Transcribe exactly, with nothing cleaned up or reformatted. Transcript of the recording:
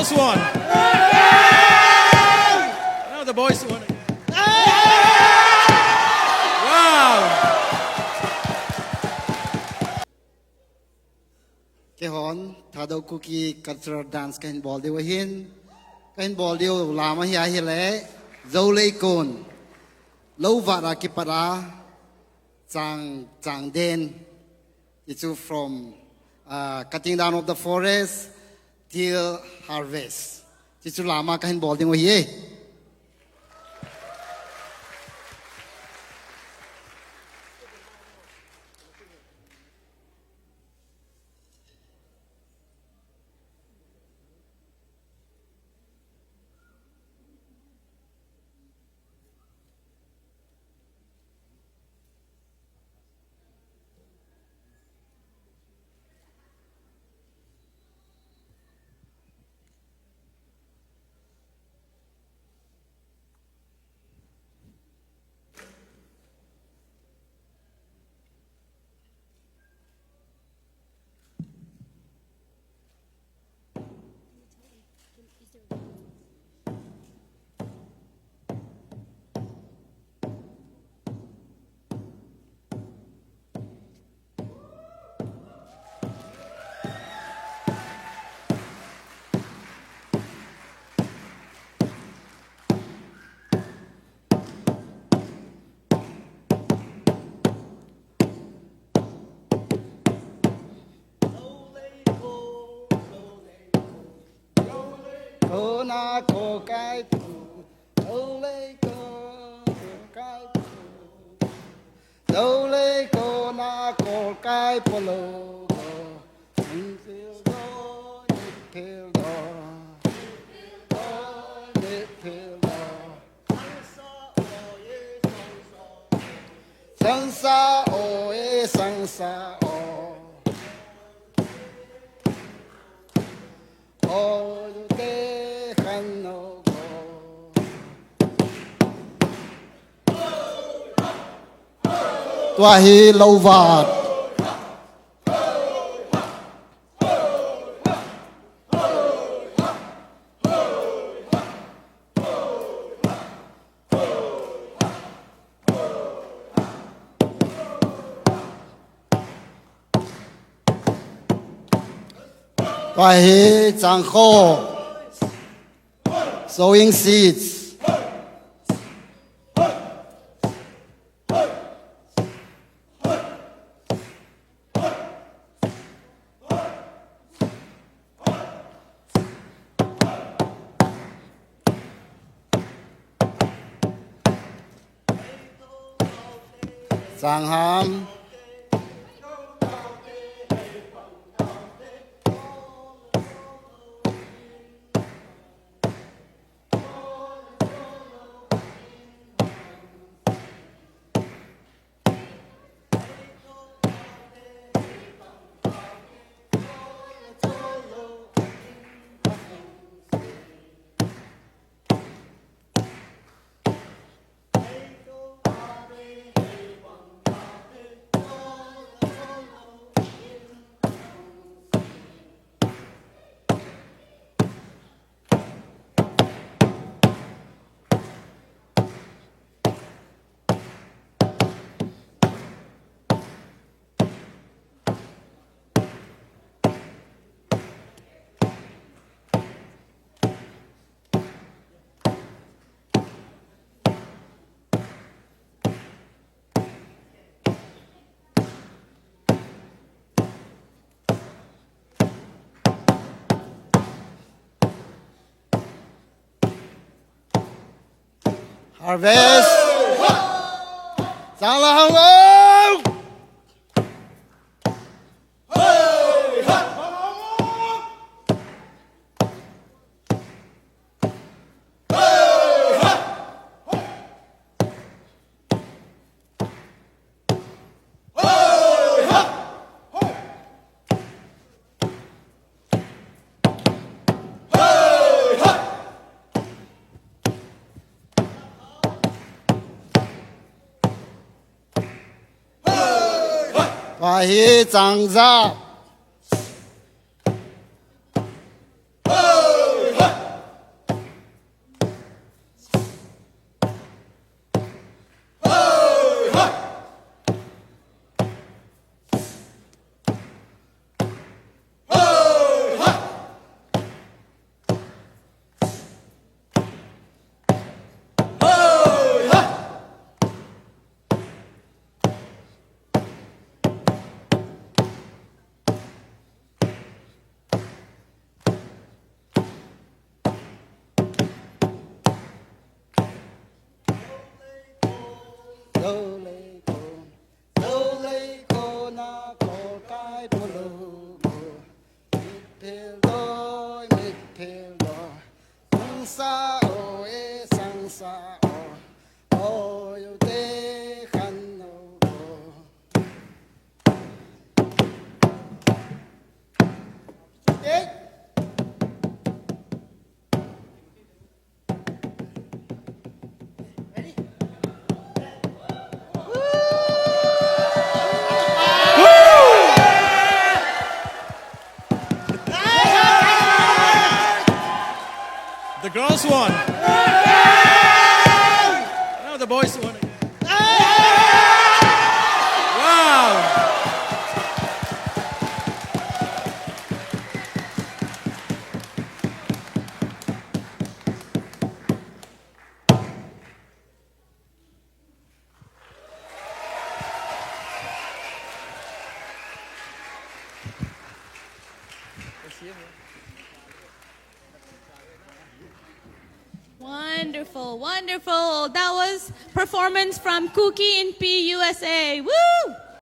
Boys one. Now the boys one again. Wow. Kei hon Thado Kuki Cultural Dance ka hin bawl ding uh ahin, ka hin bawl ding uh lam ahi a, hi leh Zo Leikun lo vat a kipat a cang, cang den, ci cu from, uh, cutting down of the forest till harvest, ci cu lam a ka hin bawl ding uh hi. Kona ko kai pu, Zo Leikun ko kai pu, Zo Leikun a ko kai pu lo ko, sing pil do, nit pil do, nit pil do. Sangsa o e, sangsa o. O te khan no go. Tua hi lo vat. Tua hi cangkho, sowing seeds. Sangham. Harvest. Sang la hang lo. Tua hi cangza. The girls won. Now the boys won. Wow. Wonderful, wonderful. That was performance from Kuki Inpi U S A. Woo!